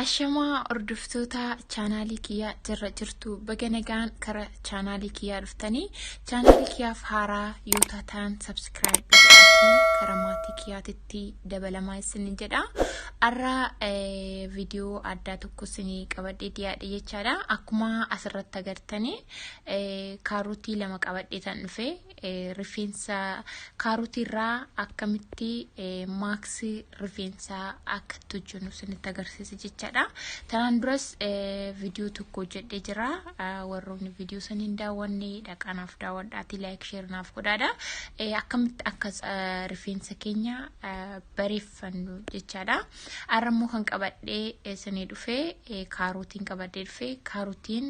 Ashamaa hordoftoota chaanaalii kiyyaa jirra jirtu baga nagaan kara chaanaalii kiyyaa dhuftanii chaanaalii kiyyaaf haaraa yoo taataan subscribe godhaatii kara maatii kiyyaatitti dabalamaa isin jedha. Har'a viidiyoo addaa tokko isin qabadhee dhiyaadhe jechaadha. Akkuma asirratti agartanii kaarotii lama qabadhee tan dhufe rifeensa kaarotii irraa akkamitti maaksii rifeensaa akka itti hojjennu isinitti agarsiisa jechaadha. Tanaan duras viidiyoo tokko hojjedhee jira. Warroonni viidiyoo san hin daawwanne dhaqaanaaf daawwadhaatii like share naaf godhaadha. Akkamitti akka rifeensa keenya bareeffannu jechaadha. Har'a immoo kan qabadhee isinii dhufe kaarotiin qabadhee dhufe kaarotiin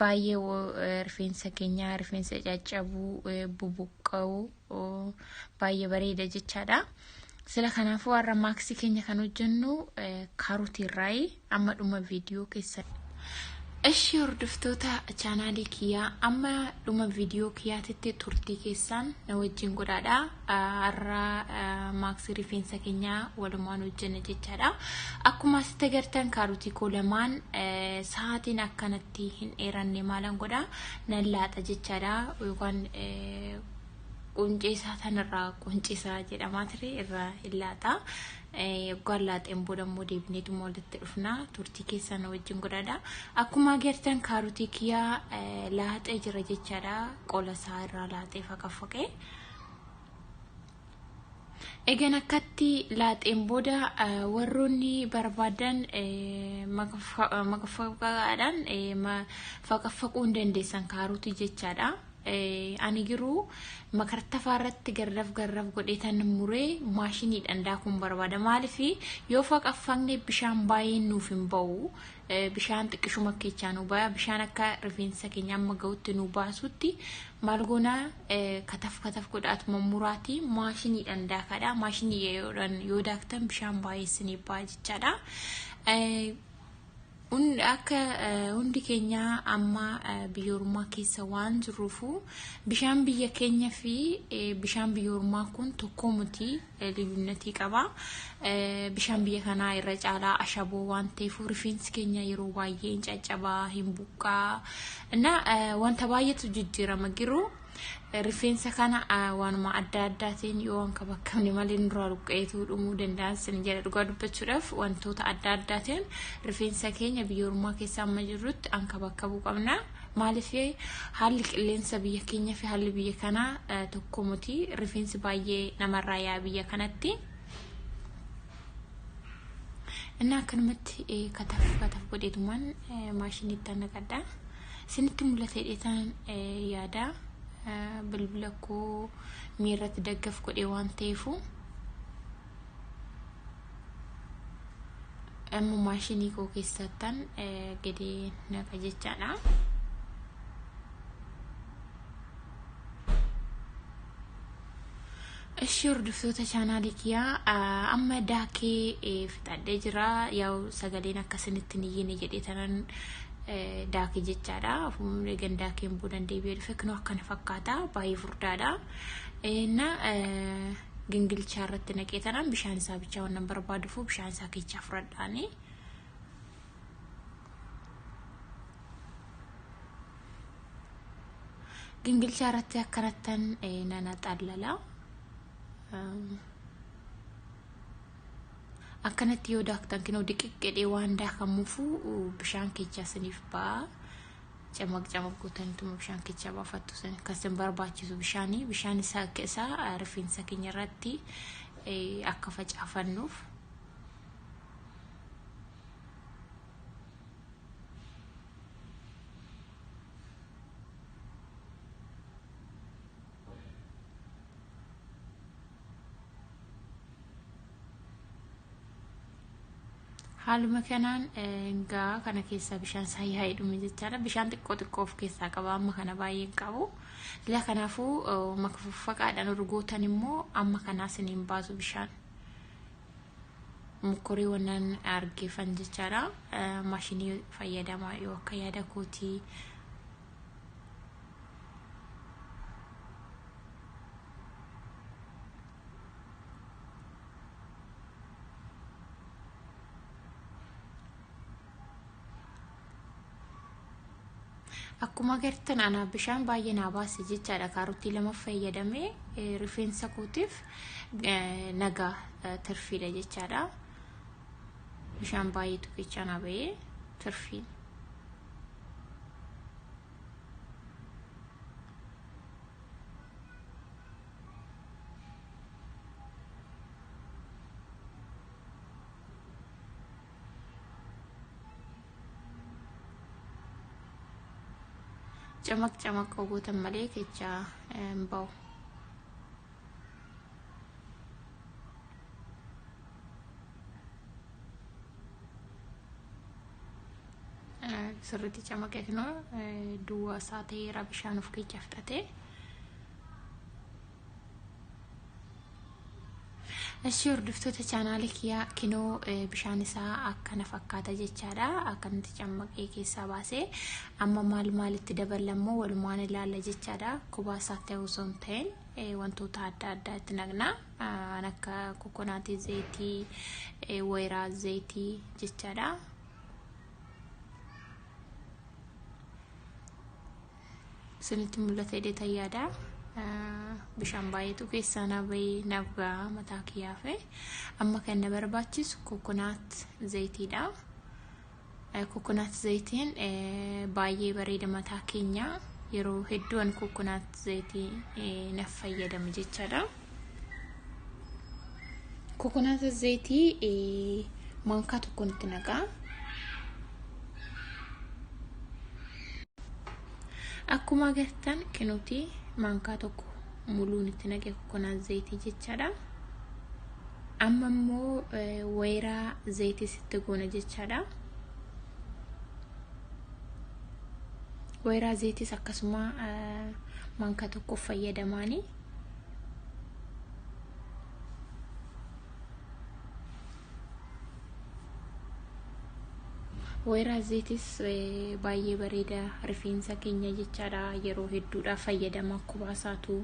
baay'ee rifeensa keenya rifeensa caccabuu bubuqqa'uu baay'ee bareeda jechaadha. Sila kanaafuu har'a maaksii keenya kan hojjennu kaarotii irraayi amma dhuma viidiyoo keessa. Ishi hordoftoota chaanaalii kiyyaa amma dhuma viidiyoo kiyyaatitti turtii keessaan na wajjin godhaadha. Har'a maaksii rifeensa keenyaa walumaan hojjenna jechaadha. Akkuma asitti agartan kaarotii koo lamaan sa'aatiin akkanatti hin dheeranne maalan godha nan laaxa jechaadha yookaan quncee isaa tanarraa quncisaa jedhamaa ture irraa hin laaxa. Yoggaan laaxeen booda immoo deebineetuma walitti dhufna turtii keessan wajjin godhaadha. Akkuma agartan kaarotii kiyyaa laaxee jira jechaadha. Qola isaa irraa laaxee faqaffaqee. Egan akkatti laaxeen booda warroonni barbaadan maqaffaqaadhaan faqaffaquu hin dandeessan kaarotii jechaadha. Ani garuu makartafaa irratti garraf garraf godhee tan muree maashiniidhaan daakuun barbaada. Maaliif yoo faqaffaqne bishaan baay'een nuuf hin ba'u. Bishaan xiqqishuma keessaa nu baya. Bishaan akka rifeensa keenya amma ga'utti nu baasutti maal goonaa kataf kataf godhaatuma muraati maashiniidhaan daakadha. Maashinii yoo daaktan bishaan baay'ee isinii ba'a jechaadha. Akka hundi keenya amma biyya ormaa keessa waan jirruufu bishaan biyya keenya fi bishaan biyya ormaa kun tokko miti liyyunnatii qaba. Bishaan biyya kanaa irra caalaa ashaboo waan ta'eef rifeensi keenya yeroo baay'ee hin caccabaa, hin buqqaa. Na wanta baay'eetu jijjiirama giruu rifeensa kana waanuma adda addaatiin yoo waan bakkamne malee nurraa luqqeetuu dhumuu danda'an sin jedha dhugaa dubbachuudhaaf wantoota adda addaatiin rifeensa keenya biyya ormaa keessa amma jirrutti anka bakka bu'u qabna. Maaliif haalli qilleensa biyya keenya fi haalli biyya kanaa tokko miti rifeensi baay'ee namarraa yaa biyya kanatti. Inni akkanumatti kataf kataf godheetumaan maashiniitti naqadha. Isinitti mul'ata jedheetaan yaada. Bilbila koo miirratti daggaf godhee waan ta'eefu amma maashinii koo keessattan gadi naqa jechaadha. Ishi hordoftoota chaanaalii kiyyaa amma daakee fixadhee jira. Yaa'u sagaleen akkasinitti hin iyyine jedhee tanan daakee jechaadha. Ofuma egan daakeen boodan deebi'ee dhufe kunoo akkana fakkaata. Baay'ee furdaadha. Na gingilchaa irratti naqee tanaan bishaan isaa bichaa waan barbaaduuf bishaan isaa keessaa fudhadhaani. Gingilchaa irratti akkanattan nana xallala. Akkanatti yoo daaktan kinoo diqiqqedhee waan daakamuufu bishaan keessaa isiniif ba'a. Camaq camaq gootaniituma bishaan keessaa baafattu san kan isin barbaachisu bishaanii bishaan isaa akka isaa rifeensa keenya irratti akka facaafannuuf. Haaluma kanaan egaa kana keessaa bishaan isaa yaa'ee dhume jechaadha. Bishaan xiqqoo xiqqoo of keessaa qaba. Amma kana baay'ee hin qabu. Sila kanaafuu makafaffaqaadhaan urgootan immoo amma kanaa isiniin baasu bishaan. Mukkorii wannan argeeffan jechaadha. Maashinii fayyadamaa yoo akka yaada kootii. Akkuma agartan ana bishaan baay'ee naa baase jechaadha. Kaarotii 2 fayyadamee rifeensa kootiif nagaa tirfiidha jechaadha. Bishaan baay'eetu keessaa naa bahee tirfiin. Camaq camaq gootan malee keessaa hin bahu. Sirriitti camaqee kunoo duwwaa isaa ta'eera bishaan of keessaa fixatee. Ishii hordoftoota chaanaalii kiyyaa kinoo bishaan isaa akkana fakkaata jechaadha. Akkanatti cammaqee keessaa baasee amma maal maalitti dabalammoo walumaan ilaalla jechaadha. Kophaa isaatti osoo hin ta'in wantoota adda addaa itti naqna. Kan akka kokonaatii zayitii, wayiraa zayitii jechaadha. Isinitti mul'ata jedhee yaada. Bishaan baay'eetu keessaa na bahee naaf gahaa mataa kiyyaaf. Amma kan na barbaachisu coconut zayitiidha. Coconut zayitiin baay'ee bareeda mataa keenya. Yeroo hedduu ani coconut zayitii naaf fayyadama jechaadha. Coconut zayitii maankaa tokkoon itti naqaa. Akkuma agartan kinuuti maankaa tokko muluun itti naqe coconut zayitii jechaadha. Amma immoo wayiraa zayitii sitti goona jechaadha. Wayiraa zayitiis akkasuma maankaa tokko fayyadamaani. Wayiraa zayitis baay'ee bareeda rifeensa keenya jechaadha. Yeroo hedduudhaaf fayyadama akkuma isaatu.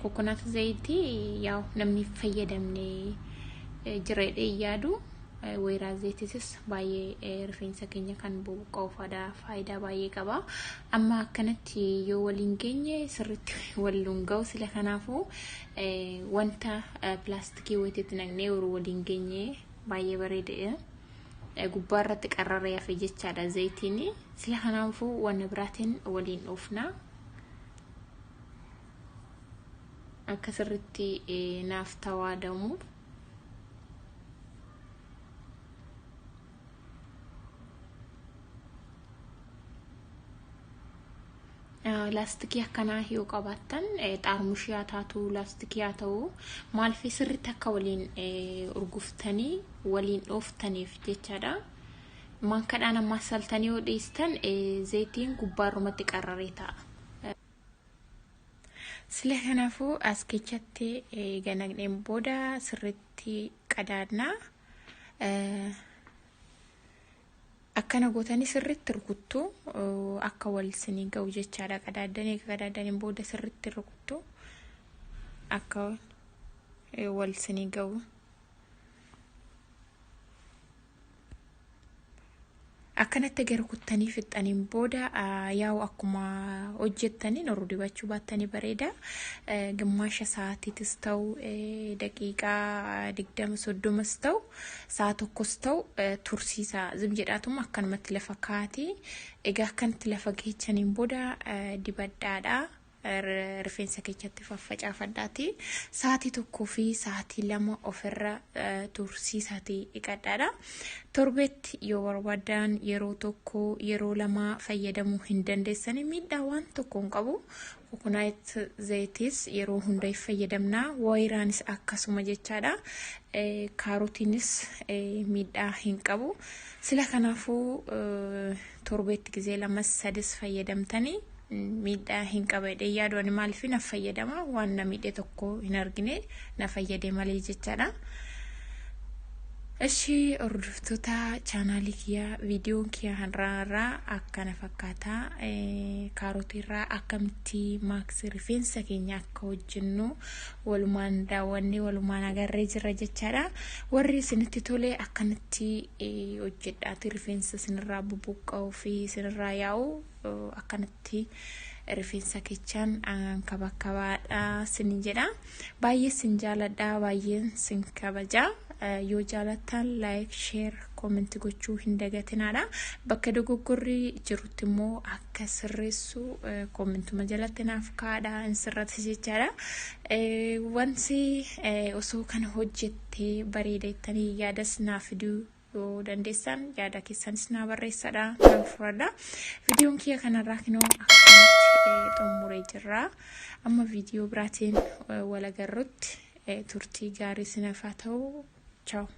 Coconut zayitii yaa namni fayyadamne jira jedhee yaadu. Wayiraa zayitiisis baay'ee rifeensa keenya kan bubuqqa'u faayidaa baay'ee qaba. Amma akkanatti yoo waliin geenye sirriitti waliin ga'u sila kanaafuu wanta pilaastikii wayitiitti naqnee yeroo waliin geenye baay'ee bareeda. Gubbaa irratti qarraree hafe jechaadha zayitiin. Sila kanaafuu wanna biraatiin waliin dhoofna. Akka sirriitti naaf tawaadamuuf. Laastikii akkanaa yoo qabaattan xaarmushii haa taatu laastikii haa ta'u maaliif sirriitti akka waliin urguftanii waliin dhooftaniif jechaadha. Maankaadhaan ammaa saltanii yoo dhiistan zayitiin gubbaarrumatti qarraree ta'a. Sila kanaafuu as keessatti ganaqneen booda sirriitti qadaadna. Akkana gootanii sirriitti rukuttu akka wal sinii ga'u jechaadha. Qadaaddanii qadaaddaniin booda sirriitti rukuttu akka wal sinii ga'u. Akkanatti gara rukuttanii fixxaniin booda yaa'u akkuma hojjettaniin horuu dibachuu baattanii bareeda. Gimmaasha sa'aatiitis ta'u daqiiqaa 20 30 ta'u sa'a tokkos ta'u tursiisa. Zim jedhaatuma akkanumatti lafa kaa'ati. Egaa akkanatti lafa geechaniin booda dibadhaadha. Rifeensa keessatti faffacaafadhaati. Sa'aatii 1 fi sa'aatii 2 ofirra tursiisaatii dhiqadhaadha. Torbeetti yoo barbaadan yeroo 1 yeroo 2 fayyadamuu hin dandeessani. Miidhaa waan tokko hin qabu. Coconut zayitis yeroo hunda fayyadamna. Wayiraanis akkasuma jechaadha. Kaarotiinis miidhaa hin qabu. Sila kanaafuu torbeetti gizee 2 3 fayyadamtanii miidhaa hin qaba jedhee yaadu. Ani maaliif na fayyadama waan na miidhe tokko hin argine na fayyade malee jechaadha. Ishii hordoftoota chaanaalii kiyyaa viidiyoon kiyya har'aa akkana fakkaata. Kaarotii irraa akkamitti maaksii rifeensa keenya akka hojjennu walumaan daawwannee walumaan agarree jirra jechaadha. Warri isinitti tole akkanatti hojjedhaati rifeensa isinirraa bubuqqa'uu fi isinirraa yaa'u Akkanatti rifeensa kechaan kabakkabaadha sin jedha. Baay'ee sin jaaladha, baay'een sin kabaja. Yoo jaalattan like, share, comment gochuu hin dagatinaadha. Bakka dogoggorri jirutti immoo akka sirreessu commentuma jalatti naaf kaa'adha, hin sirrata jechaadha. Wanti osoo kana hojjettee bareeda jettanii yaadas naaf fiduu yoo dandeessan, yaada keessanis naa barreessadha, nan fudhadha. Viidiyoon kiyya kanarraa kinoo akkanatti xumuree jirra. Amma viidiyoo biraatiin wal agarrutti turtii gaarii sinaaf haa ta'u. Ciao.